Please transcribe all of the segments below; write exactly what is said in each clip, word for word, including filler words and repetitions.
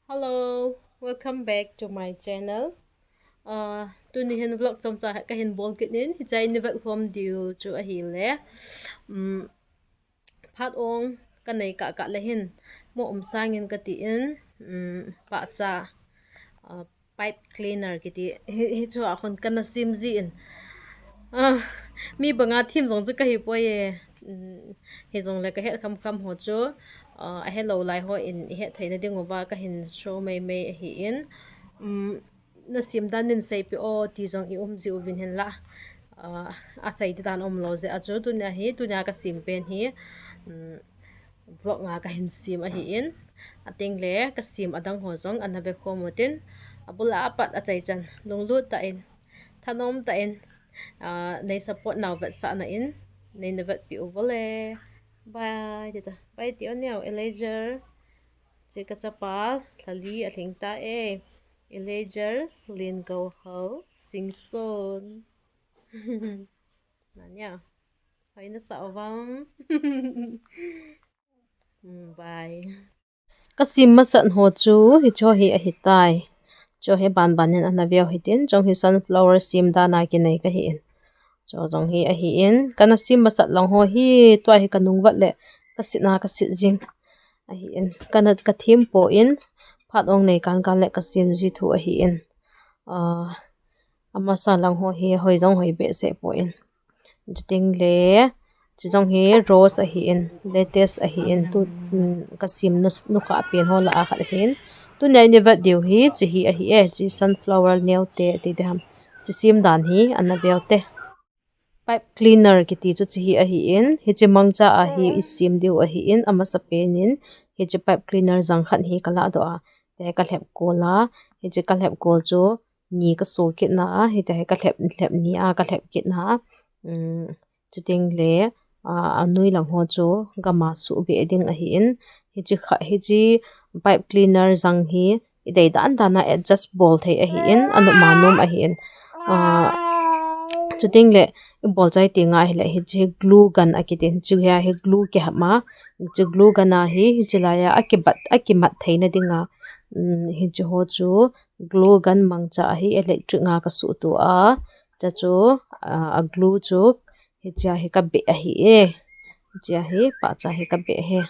Hello, welcome back to my channel. Uh, tuni hin vlog chomcha kahin bol kit in, hiche a i vet khom diu chu ahile, um, phat ong kanei kah kah le hin, mo um sangin kati in, um, pahcha, uh, pipe cleaner kiti, hi, hichu a khun kana sem ji in. Ah, mi banga thim jong chu kahi poi e. Um, hijongle kahet kham kham ho chu, ah, ahelou lai hon ihet theina diuva kahin show mei mei ahi in. Um, na sem dan in seipeh o ti jong i um ji uvin hinla. Ah, asei ti dan umlou jeh a chu tunia hi, tunia kasem pen hi, um, vlog nga kahin sem ahi in. Atengle kasem adang ho jong ana ve khom utin. Abul a apat achaichan lunglut tah in, thanom tah in, ah, nei support nau vetsahna in, neina vetpi uvole. Bye, tita. Bye ti o neo, Elijah. Che kachapa, Lali alhing ta e. Elijah, Lin Go Ho, Singson. Nania. Hoi nasa uvam. Mm, bye. Kasem masat ho chu, hicho hi ahitai. Cho hi ban ban in ana veu hitin, chong hi sunflower sem dan a kinei kahi in. Cho jong hi ahi in, kana sem masat lang ho hi, tua hi kanung vat le, kasit na kasit jing. Ahi in, kana kathem poi in, phat ong nei kan kan le kasem ji thu ahi in. Ah, amasa lang ho hi, hoi jong hoi behseh poi in. Chuting le, chi jong hi rose ahi in, lettuce ahi in, tu, um, kasem nu, nu kha pen ho lah a khat ahi in. Tunia i vet diu hi, chi hi ahi e, chi sunflower neo te, ti te ham. Chi sem dan hi, ana veu te. Pipe cleaner kiti chu chi hi ahi in, hiche mangcha a hi i sem diu ahi in, amasa pen in, hiche pipe cleaner jang khat hi kalah doh a, te kalhep kol a, hiche kalhep kol chu ni kaso kit na a, hite hi kalhep, lhep ni a, kalhep kit na a, um, chuting le, ah, anoi lang ho chu gama suhbeh ding ahi in, hiche kha, hiche pipe cleaner jang hi, i dei dan dan a adjust bol thei ahi in, anom anom ahi in. Ah, chuting le, i bol chai ti nga hile, hiche glue gun akiti, hiche hi a hi glue kihap ma, hiche glue gun a hi, hiche lai a, akibat, akimat theina ding a, um, hiche ho chu glue gun mangcha a hi electric nga kasuh tu a, cha chu, ah, a glue chu, hiche a hi kabeh ahi e, hiche a hi, pahcha hi kabeh he.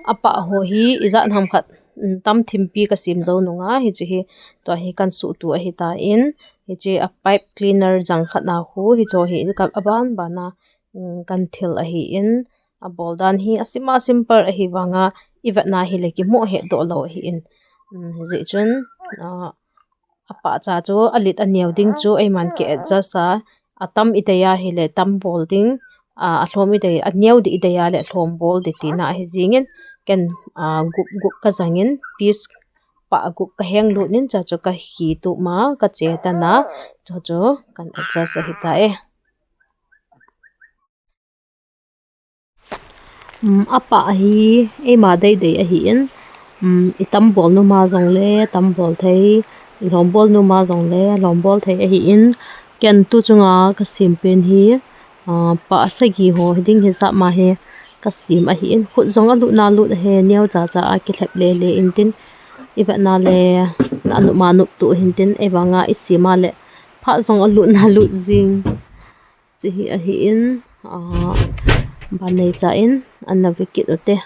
Apah ho hi, ijat ham khat, um, tam thimpi kasem jou nunga, hiche hi, tua hi kan suh tu ahi ta in, hiche a pipe cleaner jang khat na khu, hicho hi, ka aban ban a, um, kan thil ahi in, abol dan hi, asima simple ahi vanga, i vet na hile kimo het doh lou ahi in, um, hijeh chun, ah, apahcha chu alit aneo ding chu eiman ki adjust a, atam i dei a hile tam bol ding, a, alhom i dei, aneo ding i dei a le alhom bol ding tina ahi jing in, ken, a, gup gup kajang in, piece pah gup kaheng lut in, cha chu kahi tup ma, kache tan a, cha chu kan adjust ahi ta e. Um, apah hi eima deidei ahi in, um, i tam bol nom a jongle tam bol thei, i lhom bol nom a jongle lhom bol thei ahi in, ken tu chunga kasem pen hi, ah, pah sagi ho ding hisap ma hi kasem ahi in, khut jong alut na lut ahi, neo cha cha a kilhep le le in tin, i vet na le na nop ma nop tu hin tin, evang a i sem a le phat jong alut na lut jing. Chi hi ahi in, ah, ban nei cha in, ana ve kit u te.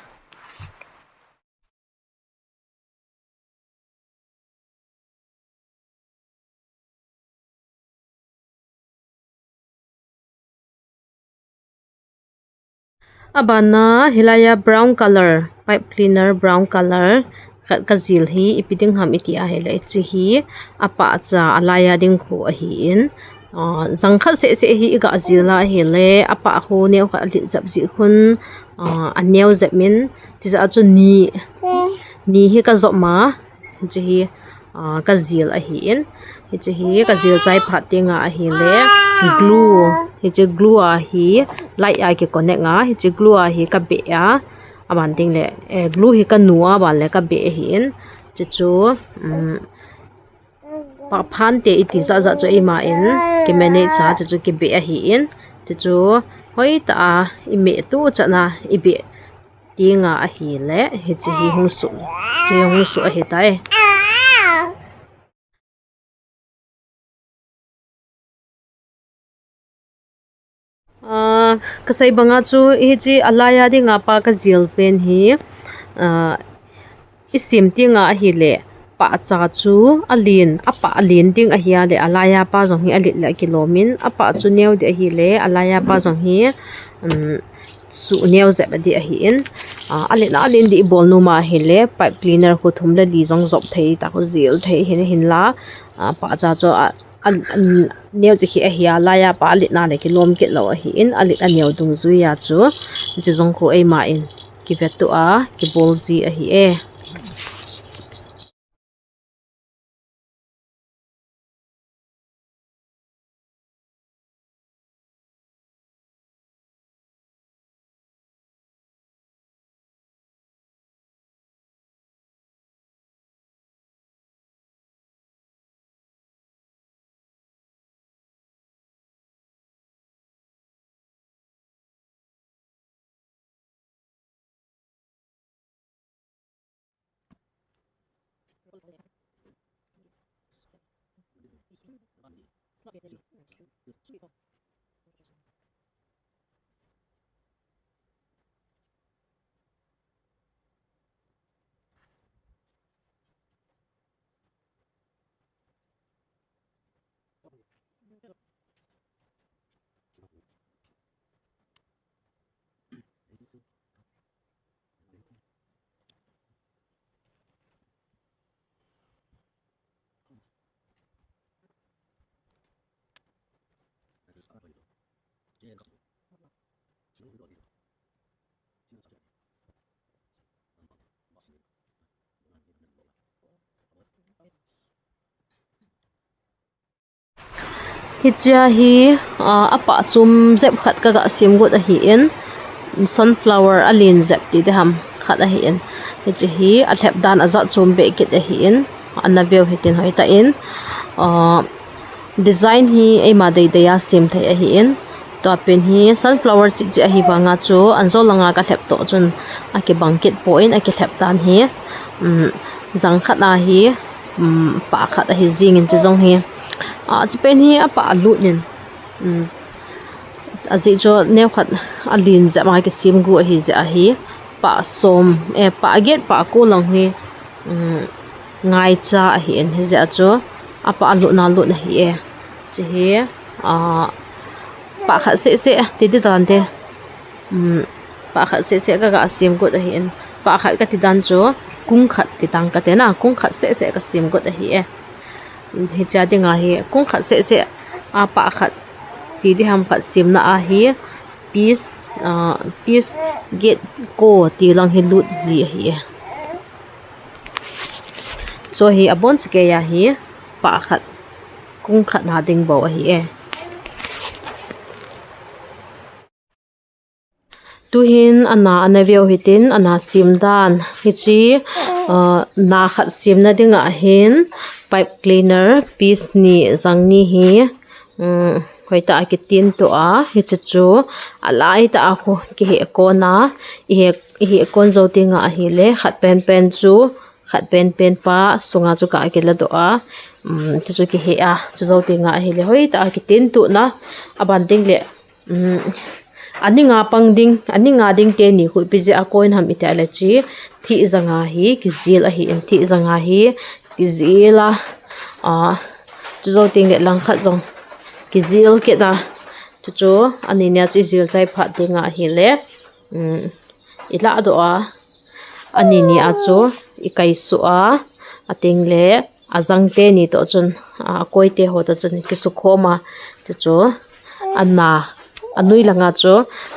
Abana, hilai a brown color, pipe cleaner brown color, khat kajil hi, ipi ding ham iti a hile, hiche hi, apah cha, alai a ding khu ahi in, ah, jang khat seh seh hi, iga jil a hile, apah khu neo khat alit jep jeh khun, ah, aneo jep in, tijeh a chu ni, ni hi kajop ma, hiche hi, ah, kajil ahi in. Hiche hi kajil chai phat teng a ahile glue. Hiche glue a hi light a ki connect a. Hiche glue a hi kabeh a. Aban teng le, eh, glue hi kanu a ban le kabeh ahi in. Hiche chu, um, pah phan te iti jat jat chu eima in ki manage a, hiche chu kibeh ahi in. Hiche chu hoitah a i meh tu chan a i beh Tinga ahile, hiche hi hung su, hiche hi hung su ahitai. Ah, kasei banga chu, hiche alaiya dinga pa kajil pen hi, ah, isim tinga ahile, pahcha chu alen, apah alen ding ahile, alaiya pa jong hi alet le akilomin, apah chu neo ding ahile, alaiya pa jong hi, um, su neo jep ding ahin, ah, alet na alen ding ibol nom ahile, pipe cleaner khu thum le li jong jop thei, tah khu jil thei hin, hinla, ah, pahcha chu a, a, a, neo chu hi ahi a, laiya pa alet na le kilom kit lou ahin, alet aneo dungjuiya chu, hiche jong khu eima in kivetu a, kibol ji ahi e. Hichea hi, ah, apah chom jep khat kaga sem got ahin, sunflower alen jep ti diham khat ahin. Hiche hi alhep dan ajat chom beh kit ahin, ana veu hitin hoitah in, ah, design hi eima deidei a sem thei ahin. Tua pen hi sunflower cheh cheh ahi vanga chu anjo langa kalhep toh chun akibang kit poi, akilhep dan hi, um, jang khat ahi, um, pah khat ahi jingin chu jong hi. Ah, chu pen hi apah alut in, um, ajeh chu neo khat alen jep a kisem gu ahi jeh ahi. Pah som, eh, pah get, pah ko lang hi, um, ngaicha ahin, hijeh a chu apah alut na lut ahi e. Chu hi, ah, pah khat seh seh ti di dan te. Um, pah khat seh seh kaga sem got ahin. Pah khat kati dan chu kung khat ti tang kate na, kung khat seh seh kasem got ahi e. Um, hichea dinga hi kung khat seh seh a pah khat ti diham khat semna ahi, piece, ah, piece get ko ti lang hi lut ji ahi e. Chu hi abon chekei a hi pah khat, kung khat na ding bou ahi e. Tuhin ana, ana veu hitin ana sem dan. Hiche, ah, na khat semna dinga hin pipe cleaner piece ni jang ni hi, um, hoitah a kitin toh a, hiche chu alai tah a khu kiheh kon a, iheh, iheh kon jou tinga ahile, khat pen pen chu, khat pen pen pa sunga chu kaga kiladoh a, um, chu chu kiheh a, chu jou tinga ahile, hoitah a kitin toh na, aban ding le, um, aninga pang ding, aninga ding teni khu ipi jeh a koi ham iti le chu, thih janga hi kijil ahin, thih janga hi kijil a, ah, chu jou teng le langkhat jong kijil kit a, chu chu ani nia chu ijil chai phat dinga ahile, um, iladoh a, ani nia chu ikai suh a, ateng le ajang teni toh chun, a, akoi te ho toh chun kisukhom a, chu chu ana, anoi langa chu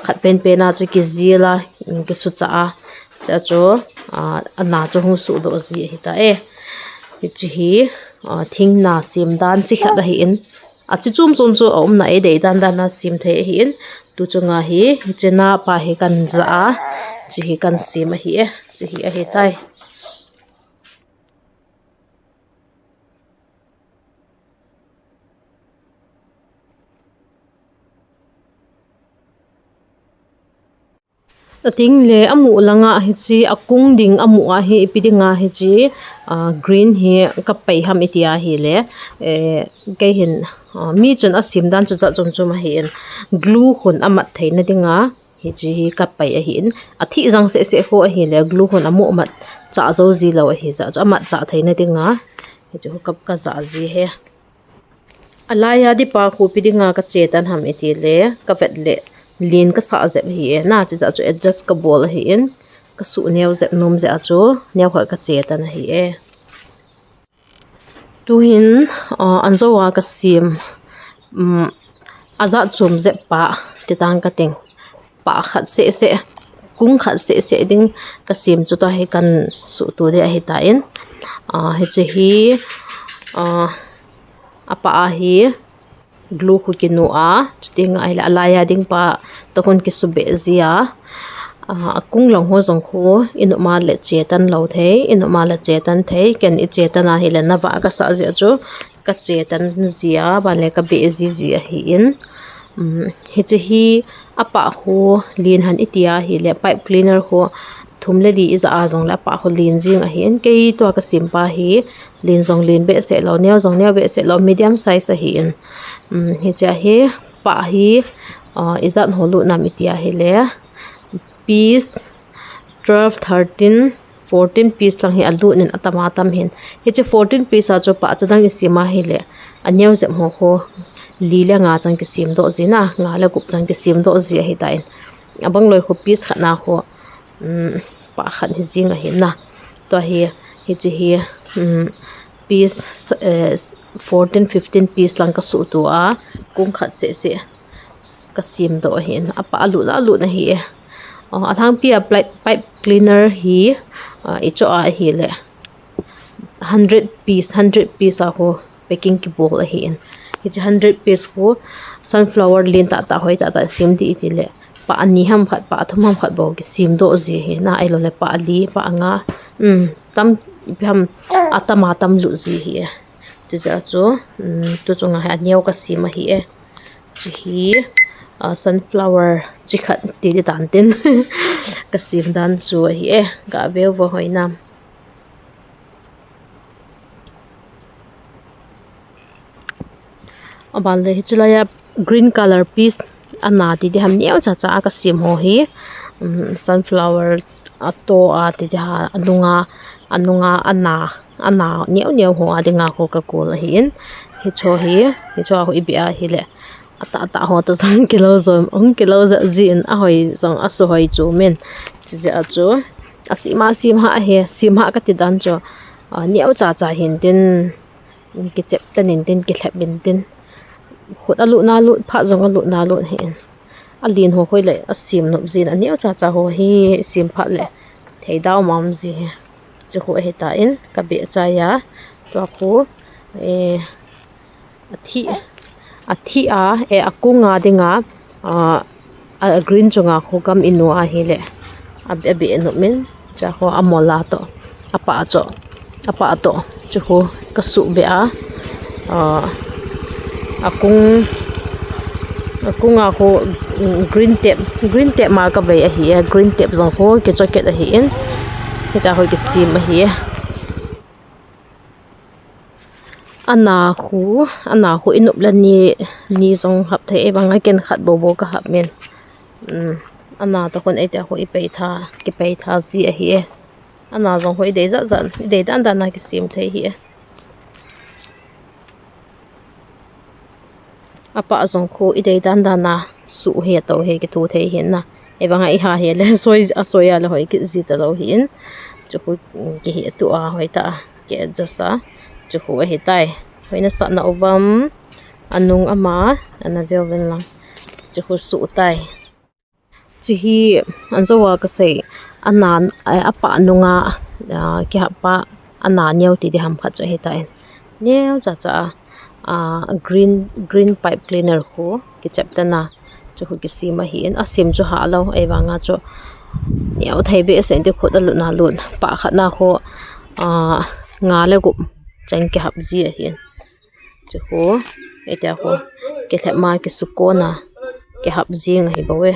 khat pen pen a chu kijil a, um, kisucha a, chu chu, a, ana chu hung suhdoh ji ahitai. Hiche hi, a, thing na sem dan chi khat ahin, achi chom chom chu aumna eidei dan dan a sem thei ahin, tu chunga hi, hiche na pa hi kan ja a, chu hi kan sem ahi e, chu hi ahitai. Tating le amu langa hichi, akung ding amu ahi, ipi dinga hichi, ah, green hi ka pei ham iti ahile, eh, kei hin, ah, mi chun asim dan chu jat chom chom ahin, glue hun amat theina dinga, hichi hi ka pei ahin, athi jang seh seh ho ahile, glue hun amu mat cha jo ji lo ahi jat chu, amat cha theina dinga, hichi ho ka, ka ja ji he. Alaiya dipa khu ipi dinga ka che tan ham iti le, ka vet le, lin ka sa jep hi e, na chi jat chu adjust ka bol ahin, ka su neo jep nom jeh a chu, neo khat ka che tan ahi e. Tuhin, ah, anjo a ka sim, um, ajat chom jep pa, ti tang ka ting. Pa khat seh seh, kung khat seh seh ding ka sim chu tua hi kan su tu ding ahi tan. Ah, hichi hi, ah, apa ahi, glue khu kinu a, chuti ngai le alaiya ding pa, toh khun kisu be ji a. Ah, akung lang ho jong khu, i nop ma le che tan lo thei, i nop ma le che tan thei, ken i che tan ahile na va ka sa ji a chu, ka che tan ji a, ban le ka be ji ji ahin. Um, hichi hi apa khu lin han iti ahile, pipe cleaner khu thum le li i ja a jong le apa khu lin jing ahin. Kei tua ka sim pa hi lin jong lin behseh lo, neo jong neo behseh lo, medium size ahin. Um, hichi hi pa hi, ah, ijat ho lut nam iti ahile, piece twelve, thirteen, fourteen piece lang hi alut in atam atam hin. Hichi fourteen piece a chu pa chadang i sim ahile, aneo jep ho khu li le nga chang kisim doh ji na, nga le gup chang kisim doh ji ahi tan. Abang loi khu piece khat na khu, um, pa khat hi jing ahi na. Tua hi, hichi hi, um, piece, eh, fourteen, fifteen piece lang ka su tu a, kung khat seh seh ka sim doh ahin, apa alut na, alut na hi e. Oh, alhangpi a pipe, pipe cleaner hi, ah, i cho a ahile, hundred piece, hundred piece a khu packing kibol ahin. Hichi hundred piece khu sunflower lin tah tah hoi tah tah sim ding iti le, pa ani ham khat, pa athum ham khat bou kisim doh ji hi na, ahilou le pa ali, pa anga, um, tam ipi ham atam atam lut ji hi e. Chi jeh a chu, um, tu chunga hi aneo ka sim ahi e. Chi hi, ah, sunflower chi khat ti ding tan tin. Ka sim dan chu ahi e. Ka veu vo hoi nam. Aban le hichi laiya green color piece ana ti ding ham neo cha cha a ka sim ho hi. Um, sunflower a to a ti ding ha, anunga, anunga ana, ana neo neo ho a dinga khu ka kol ahin. Hicho hi, hicho a khu i be ahile, atah atah ho toh jong kilo jom, hung kilo jep jin, ahoi jong asu hoi chom in. Chi jeh a chu, asim a sim ha ahi, sim ha ka ti dan chu, ah, neo cha cha hin tin, kichep tan in tin, kilhep in tin. Khut alut na lut, phat jong alut na lut hin. Alin ho khu le, asim nop jin, aneo cha cha ho hi, sim phat le, thei dau mam ji hi. Chi khu ahi tan, ka be chai a, tua khu, eh, athi, athi a, eh, akung a dinga, ah, a green chunga khu gam i nu ahile, a be, a be nop in, cha khu amol a toh, apa cho, apa toh, chi khu ka su be a, ah, akung, akung a khu, mm, green tape, green tape ma ka vei ahi e, green tape jong khu kicho kit ahin, hita khu kisim ahi e. Ana khu, ana khu i nop le ni, ni jong hap thei, ahivang a ken khat bou bou ka hap min. Um, ana toh khun eiti a khu i pei tha, kipei tha ji ahi e. Ana jong khu i dei jat jat, i dei dan dan a kisim thei hi e. Apa jong khu i dei dan dan a su hi a to hi kithu thei hin na. Ahivang a i ha hi le soi, asoi a le hoi kit ji ta lou hin. Chu khu, um, kihi tu a hoi ta a, ki adjust a. Chu khu ahi tai. Hoi nasa na uvam, anung ama, ana veu vin lang. Chu khu su tai. Chi hi, anjo a ka sei, ana, eh, apa nunga, ah, kihap pa, ana neo ti ding ham khat chu ahi tai. Neo cha cha a, ah, green, green pipe cleaner khu, kichep tan a, chu khu kisim ahin, asim chu ha lou, ahivang a chu, neo thei behseh in ti khut alut na lut, pa khat na khu, ah, nga le gup, chang kihap ji ahin. Chu khu, eiti a khu, kilhep ma kisukon a, kihap jing ahi bou e.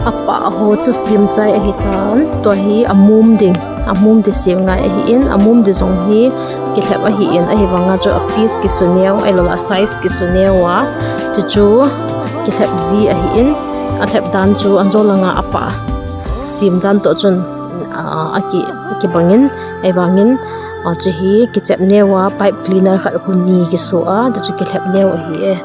Apah ho chu sim chai ahitan, tua hi amum ding, amum ding sim ngai ahin, amum ding jong hi kilhep ahin, ahivanga chu a piece kisuneu, ahilouleh a size kisuneu a, chuchu kilhep ji ahin, alhep dan chu anjo langa apah sim dan toh chun, a, aki, akibangin, ahivangin, a, chu hi kichep neu a, pipe cleaner khat khu ni kisu a, chuchu kilhep neu ahi e.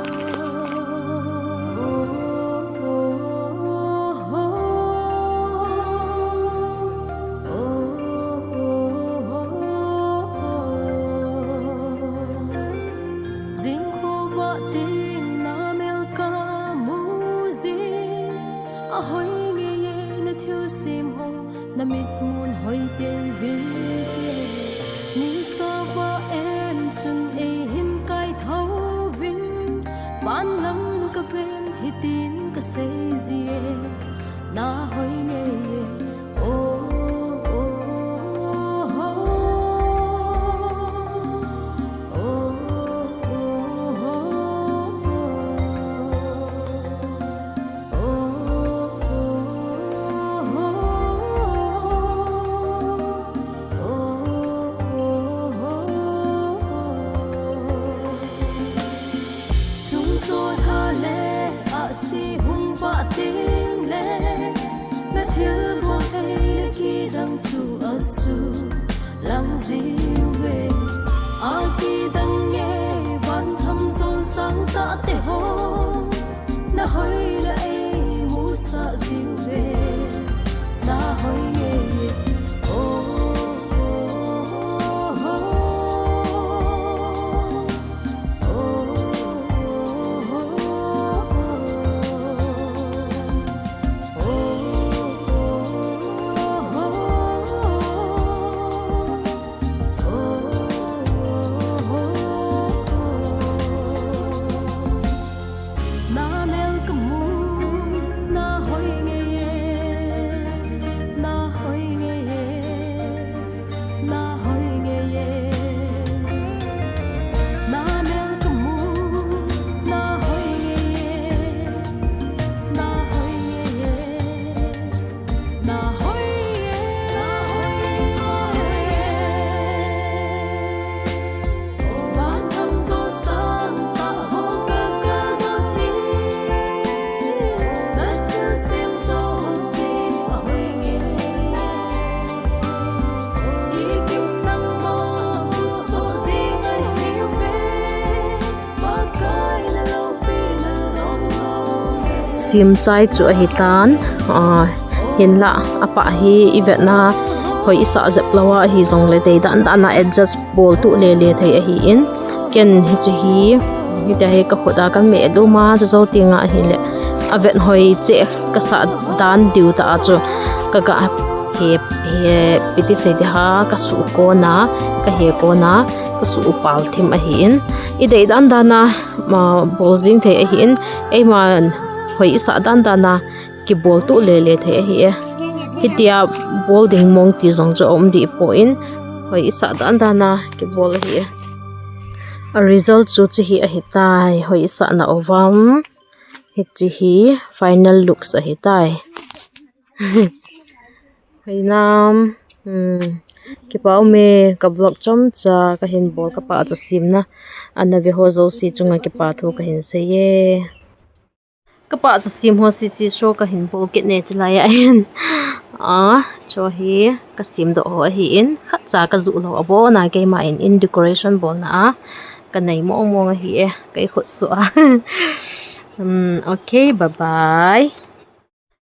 Jingkhovah teng na mel kamu jing, ahoi ngeiye na thilsem ho, na mitmun hoi tei vin te. Ni sova em chun eihin kaitho vin, van lam kaven hitin kasei jie, na hoi ngeiye. Chungchon hale ahsi hung vah teng le, na thilbol thei le kidang chu asuh lang jiu ve. Akidang nge van tham jon sang tah te ho, na hoi na eimusah jiu ve. Na hoi nge, oh, oh, oh, oh. Sim chai chu ahi tan, ah, hinlah apah hi i vetna hoi i sah jep lou a ahi jongle deidan dan a adjust bol tuh lele thei ahi in. Ken hichu hi, hitia hi ka khut a ka meh lum a, chu jou teng a ahile a vet hoi cheh ka sah dan diu ta a chu ka ga he, he, piti sei ti ha, ka suh kon a, ka he kon a, ka suh u pal thim ahi in. I deidan dan a, ma, bol jing thei ahi in, eima hoi i sah dan dan a kibol tuh lele thei ahi e. Hitia bol ding mong ti jong chu a um dih poi, hoi i sah dan dan a kibol ahi e. A result chu chu hi ahi tai, hoi i sah na o vam. Hichi hi final looks ahi tai. Hoi nam, hmm, kipa ume, ka vlog chomcha ka hin bol ka pahcha simna ana ve ho jouse chunga kipa thu ka hin sei e. Ka pahcha sim ho sisi show ka hin bol kit ne chilai a hin. A, chu hi ka sim doh ho ahi in, khatcha ka ju lou a bon a keima in, in decoration bolna a ka nei mong mong ahi e, kei khut suh a. Hmm, okay, bye bye.